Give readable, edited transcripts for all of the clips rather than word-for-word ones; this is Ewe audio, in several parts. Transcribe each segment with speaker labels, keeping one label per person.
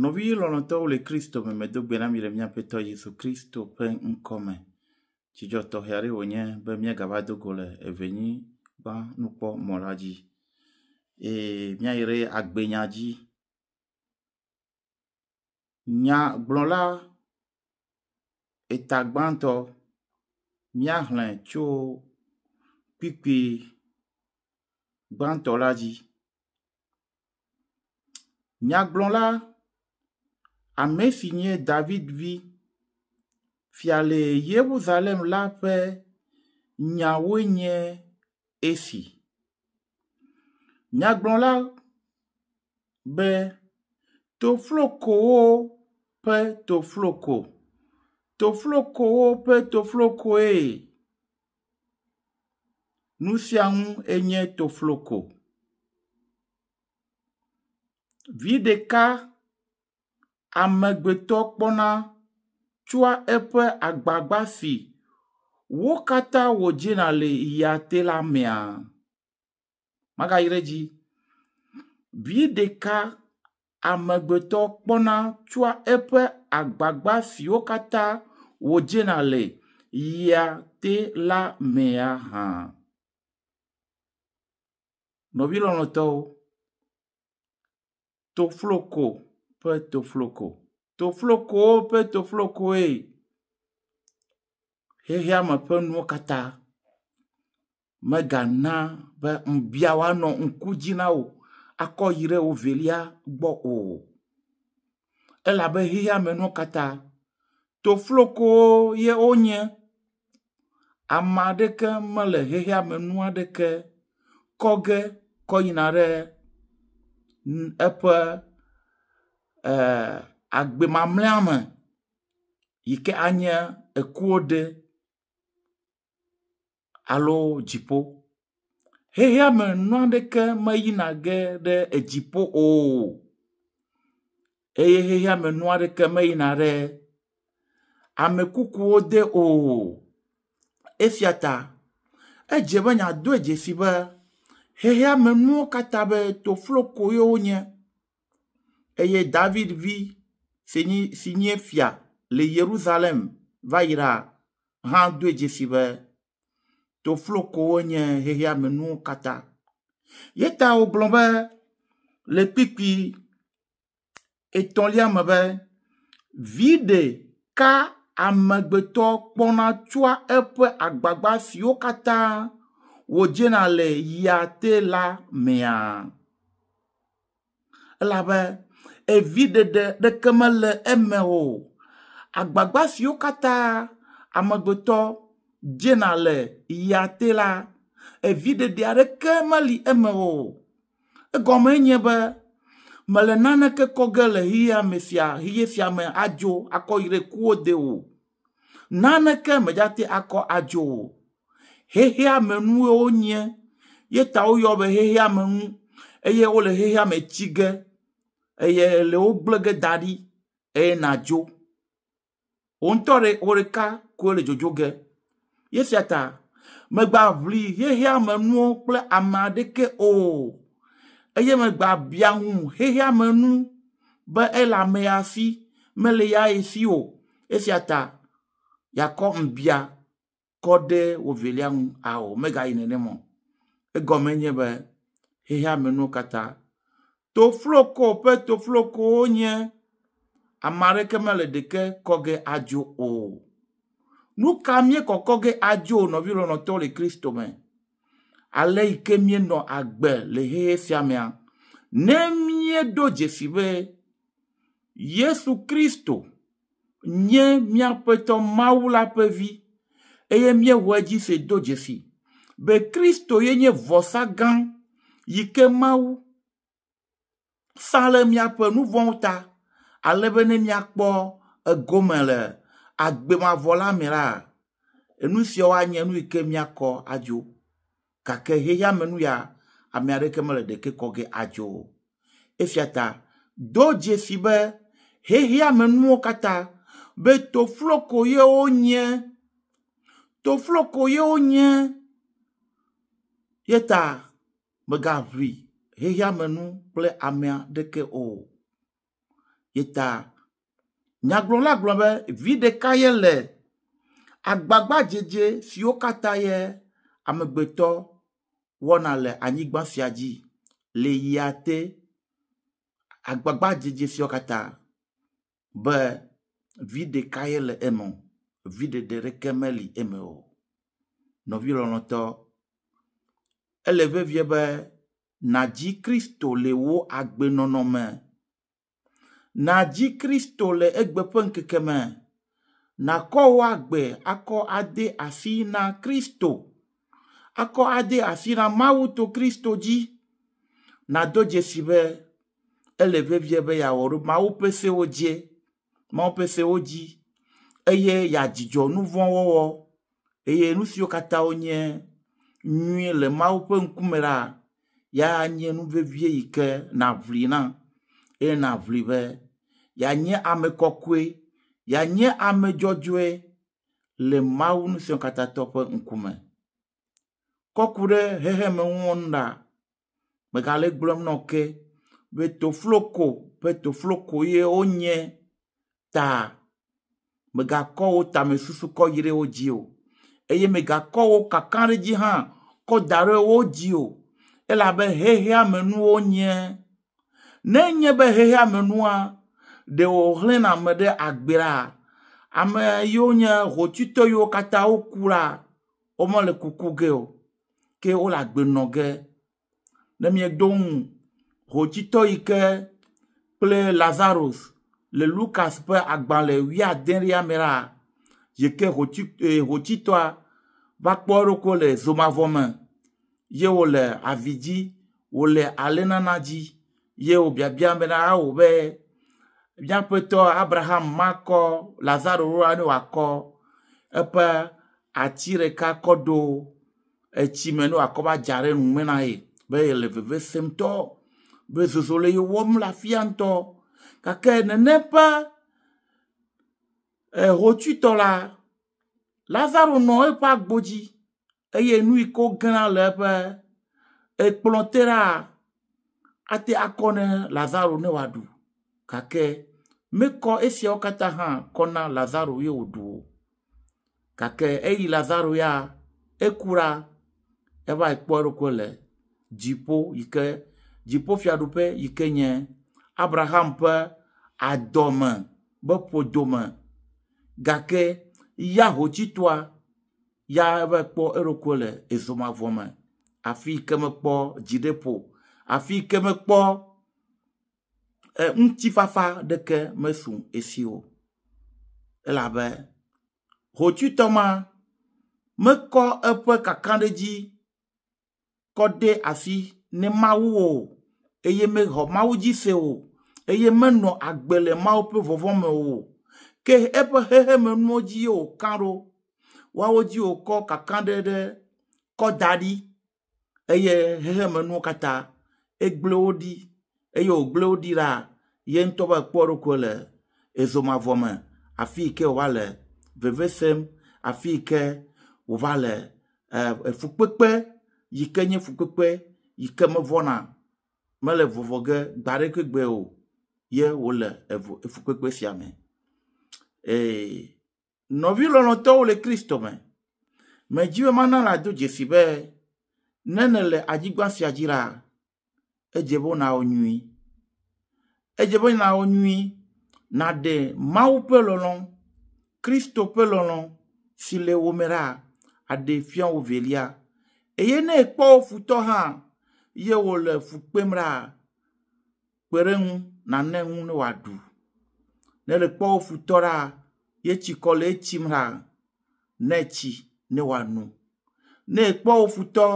Speaker 1: Nɔvi lɔlɔ̃tɔwo le Kristo me, medo gbe na mi le mía Aƒetɔ Yesu Kristo ƒe ŋkɔ me. Dzidzɔ tɔxɛ aɖe wònye be míagava do go le evenyigba nukpɔmɔ la dzi eye míayi ɖe agbenya dzi. Nyagblɔla eta gbãtɔ míaxlẽ tso kpukpui gbãtɔ la dzi. Nyagblɔla, ame si nye David vi, fia le Yerusalem la ƒe nyawoe nye esi. Nyagblɔla be, Toflokowo ƒe tofloko, toflokowo ƒe toflokoe. Nu sia nu enye tofloko. Vi ɖeka amegbetɔ kpɔna tsoa eƒe agbagba si wo katã wòdzena le ya te la mea? Magayi ɖe edzi. Vi ɖeka amegbetɔ kpɔna tsoa eƒe agbagba siwo katã wòdzena le ya te la mea hã? Nɔvi lɔlɔ̃tɔwo, tofloko ƒe tofloko, toflokowo ƒe toflokoe xexeame ƒe nuwo katã megana be ŋbia woanɔ ŋku dzi na wò akɔ yi ɖe wò velia gbɔ o. Elabe xexeame nuwo katã toflokowo ye wonye. Ame aɖeke mele xexeame nu aɖeke kɔ ge kɔ yina ɖe eƒe agbe mamlɛa me yi ke anye ekuwo ɖe alo dziƒo. Xexeame nu aɖeke meyina ge ɖe edziƒo o eye xexeame nu aɖeke meyina ɖe ame kukuwo de o. Esia ta edze be miadoe dzesi be xexeame nuwo katã be tofloko ye wonye eye David vi si nye fia le Yerusalem va yi ɖa hã doe dzesi be toflokowo nye xexeame nuwo katã. Ye ta wògblɔ be le kpukpui etɔ̃lia me be viɖe ka amegbetɔ kpɔna tsoa eƒe agbagba siwo katã wòdzena le ya te la mea? Elabe eviɖeɖe ɖeke mele eme o. Agbagba siwo katã amegbetɔ dzena le ya te la, eviɖeɖe aɖeke meli eme o. Egɔmee nye be mele naneke kɔ ge le xexeame sia xexe sia me adzo akɔ yi ɖe kuwo de o. Naneke medzate akɔ adzo o. Xexeame nuwo wonye ye ta woyɔ be xexeame nu eye wole xexeame tsi ge eye le wo gblẽ ge da ɖi eye nàdzo. Wò ŋutɔ ɖe wò ɖeka koe le dzodzo ge. Esia ta mègaʋli xexeame nuwo kple ame aɖeke o eye mègabia ŋu xexeame nu be ele amea si mele ya ye si o. Esia ta yeakɔ ŋbia kɔ ɖe wò velia ŋu ao megayi nenem o. Egɔme nye be xexeame nuwo katã tofloko ƒe toflokowo nye ame aɖeke mele ɖeke kɔ ge adzo o. Nu ka míekɔkɔ ge adzo nɔvi lɔlɔ̃tɔwo le Kristo me? Ale yi ke míenɔ agbe le xexe sia mea, ne míeɖo dzesi be Yesu Kristo nye míaƒetɔ Mawu la ƒe vi eye míexɔe dzi se do dzesi be Kristo ye nye vɔsa gã yi ke Mawu sa le míaƒe nu vɔ̃wo ta ale be ne míakpɔ egome le agbe mavɔ la me la, enu siawo anye nu yi ke míakɔ adzo. Gake xexeame nu ya, ame aɖeke mele ɖeke kɔ ge adzo o. Esia ta do dzesi be xexeame nuwo katã be tofloko ye wonye, tofloko ye wonye. Ye ta mègaʋli xexeame nu kple amea ɖeke o. Ye ta nyagblɔla gblɔ be vi ɖeka ye le agbagbadzedze siwo katã ye amegbetɔ wɔna le anyigba sia dzi le yia te agbagbadzedze siwo katã be vi ɖeka ye le eme o. Vi ɖeɖe ɖeke meli eme o. Nɔvi lɔlɔ̃tɔ, ele vevie be nàdzi Kristo le wò agbenɔnɔ me. Nàdzi Kristo le egbe ƒe ŋkeke me. Nàkɔ wò agbe akɔ ade asi na Kristo. Akɔ ade asi na Mawu to Kristo dzi. Nàdo dzesi be ele vevie be yeawɔ ɖo Mawu ƒe sewo dzi, Mawu ƒe sewo dzi eye yeadzudzɔ nu vɔ̃ wɔwɔ eye nu siwo katã wonye nyuie le Mawu ƒe ŋkume la, ya nye nu vevie yi ke nàʋli na eye nàʋli be yeanye ame kɔkɔe, yeanye ame dzɔdzɔe le Mawu Ŋusẽkatãtɔ ƒe ŋkume. Kɔ ku ɖe xexemenuwo ŋu ɖa. Megale egblɔm nɔ ke be tofloko ƒe tofloko ye wonye ta mègakɔ wò tamesusu kɔ yi ɖe wo dzi o eye mègakɔ wò kakaɖedzi hã kɔ da ɖe wo dzi o elabe xexea me nuwo nye. Ne enye be xexea me nua ɖe wòhlẽna ame ɖe agbe la, ame yiwo nye hotsuitɔ yiwo katã woku la, womele kuku ge o ke wole agbe nɔ ge. Ne míeɖo ŋu hotsuitɔ yi ke kple Lazarus le Lukas ƒe agbalẽ wuiadelia me la, yi ke hotsu hotsitɔa va kpɔ eɖokui le zomavɔ me ye wòle avi dzi, wòle alenana dzi ye wòbiabia bena awɔ be míaƒetɔ Abraham makɔ Lazaro ɖo ne wòakɔ eƒe ati ɖeka kɔ ɖo etsi me ne wòakɔ va dza ɖe nume na ye be yele veve sem ŋutɔ be zozo le ye wɔm le afia ŋutɔ. Gake nene ƒe ehotsuitɔ la, Lazaro nɔ eƒe agbo dzi eye nu yi ke wogena le eƒe ekplɔ te la ate akɔ ne Lazaro ne wòaɖu gake mekɔ esiawo katã hã kɔ na Lazaro ye wòɖu o. Gake eyi Lazaro ya eku la, eva yi kpɔ eɖokui le dziƒo yi ke dziƒofiaɖuƒe yi ke nye Abraham ƒe adɔme be ƒodome. Gake ya hotsitɔa ya eva kpɔ eɖokui le ezomavɔ me afi yi ke mekpɔ dziɖeƒo, afi yi ke mekpɔ ŋutifafa ɖeke mesu esi o. Elabe hotsuitɔ ma mekɔ eƒe kakaɖedzi kɔ de asi ne Mawu o eye mexɔ Mawu dzi se o eye menɔ agbe le Mawu ƒe vɔvɔ̃ me o. Ke eƒe xexemenuwo dzi ye wòka ɖo. Woawo dzi wòkɔ kakaɖe ɖe kɔ da ɖi eye xexemenuwo katã egblẽ wo ɖi eye wògblẽ wo ɖi la, ye ŋutɔ va kpɔ eɖokui le ezomavɔ me afi yi ke wòva le veve sem, afi yi ke wòva le efukpekpe yi ke nye fukpekpe yi ke mevɔna mele vɔvɔ ge gbe aɖeke gbe o ye wòle efukpekpe sia me. Ee, Nɔvi lɔlɔ̃tɔwo le Kristo me, medzi be mana nàdo dzesi be ne nèle anyigba sia dzi la, edze be nàwɔ nyui. Edze be nàwɔ nyui, nàɖe Mawu ƒe lɔlɔ̃, Kristo ƒe lɔlɔ̃ si le wò me la, aɖee fia wò velia. Eye ne èkpɔ wò futɔ hã ye wòle fu kpem la, kpe ɖe eŋu nàne nu ne wòaɖu. Ne èkpɔ wò futɔ ɖa ye tsikɔ le etsim ɖa, ne tsi ne wòano. Ne èkpɔ wò futɔ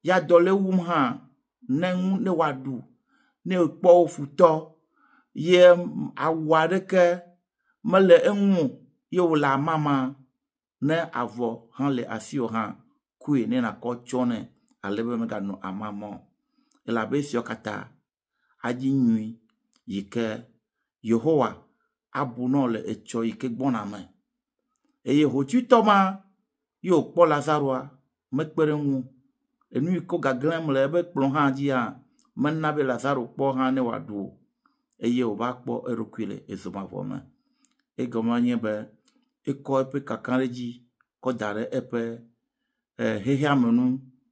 Speaker 1: ya dɔ le ewum hã, ne nu ne wòaɖu. Ne èkpɔ wò futɔ ye awu aɖeke mele eŋu o ye wòle amama, ne avɔ hã le asiwò hã, koe ne nàkɔ tsɔ nɛ ale be meganɔ amama o. Elabe esiawo katã adzi nyui yi ke Yehowa abu nɔ le etsɔ yi ke gbɔna me. Eye hotsuitɔ ma ye wòkpɔ Lazaroa mekpe ɖe eŋu o. Enu yi ke wogaglẽm le eƒe kplɔ hã dzia, mena be Lazaro kpɔ hã ne wòaɖu o. eye wòva kpɔ eɖokui le ezomavɔ me. Egɔme nye be ekɔ eƒe kakaɖedzi kɔ da ɖe eƒe xexeame nu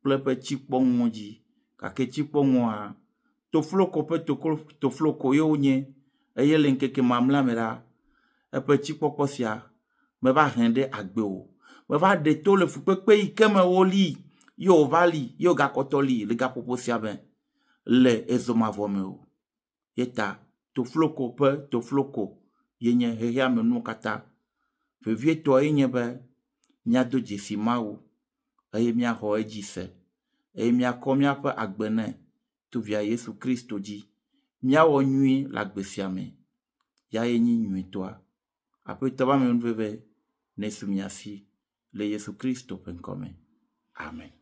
Speaker 1: kple eƒe tsikpɔnuwo dzi. Gake tsikpɔnua, tofloko ƒe tofloko ye wonye eye le ŋkeke mamlɛa me la, eƒe tsikpɔkpɔ sia meva he ɖe agbe o. Meva ɖe to le fukpekpe yi ke me woli ye wòva li ye wògakpɔtɔ li le gaƒoƒo sia me le ezomavɔ me o. Ye ta tofloko ƒe tofloko ye nye xexeame nuwo katã. Vevietɔ ye nye be míado dzesi Mawu eye míaxɔ edzi se eye míakɔ míaƒe agbe nɛ to via Yesu Kristo dzi. Míawɔ nyui le agbe sia me. Ya ye nyi nyuitɔa. Aƒetɔ be amenuveve nesu mia si le Yesu Kristo ƒe ŋkɔ me. Amen.